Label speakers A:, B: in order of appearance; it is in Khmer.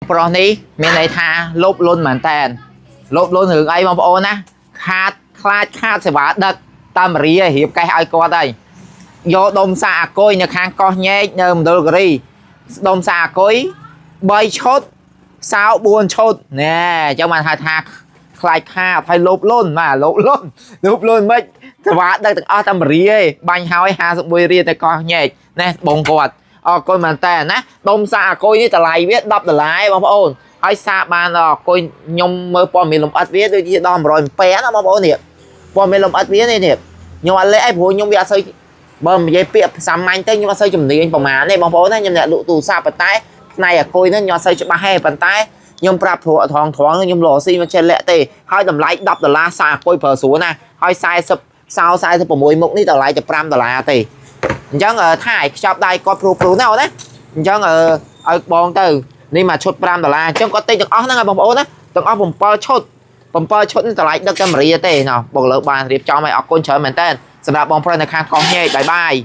A: ប្រុសនេះមានន័យថាលោភលន់មែនតែនលោភលន់រឿងអីបងប្អូនណាខាតខ្លាចខាតសេវាដឹកតាមរីឲ្យរៀបកេះឲ្យគាត់ហើយយកដុំសាកអាគុយនៅខាងកោះញែកនៅមណ្ឌលគិរីដុំសាកអាគុយ3ឈុតសៅ4ឈុតណែអញ្ចឹងបានហៅថាខ្លាចខាតហើយលោភលន់បាទលោភលន់លោភលន់មិនសេវាដឹកទាំងអស់តាមរីឯងបាញ់ហើយ51រៀលទៅកោះញែកណែបងគាត់ អរគុណមែនតើណាដុំសាកអាគុយនេះតម្លៃវា10ដុល្លារឯងបងប្អូនហើយសាកបានដល់អាគុយខ្ញុំមើលព័ត៌មានលម្អិតវាដូចជាដល់100អំពែណាបងប្អូននេះព័ត៌មានលម្អិតវានេះនេះខ្ញុំអត់លេខអីព្រោះខ្ញុំវាអត់សូវបើនិយាយពាក្យសាមញ្ញទៅខ្ញុំអត់សូវជំនាញប្រហែលទេបងប្អូនណាខ្ញុំអ្នកលក់ទូរស័ព្ទប៉ុន្តែផ្នែកអាគុយហ្នឹងខ្ញុំអត់សូវច្បាស់ទេប៉ុន្តែខ្ញុំប្រាប់ព្រោះថងត្រង់ខ្ញុំលក់ស៊ីមិនចេះលាក់ទេហើយតម្លៃ10ដុល្លារសាកអាគុយប្រើស្រួលណាហើយ40សោ46មុខនេះតម្លៃតែ5ដុល្លារទេ អញ្ចឹងអឺថាឲ្យខ្ចប់ដៃគាត់ព្រួសព្រួសណាអូនណាអញ្ចឹងអឺឲ្យបងទៅនេះមួយឈុត5ដុល្លារអញ្ចឹងគាត់ទិញទាំងអស់ហ្នឹងឲ្យបងប្អូនណាទាំងអស់7ឈុត7ឈុតនេះតម្លៃដឹកតែមួយរៀលទេណោះបងលើបានរៀបចំឲ្យអរគុណច្រើនមែនតើសម្រាប់បងប្រុសនៅខាងកោះញែក bye bye.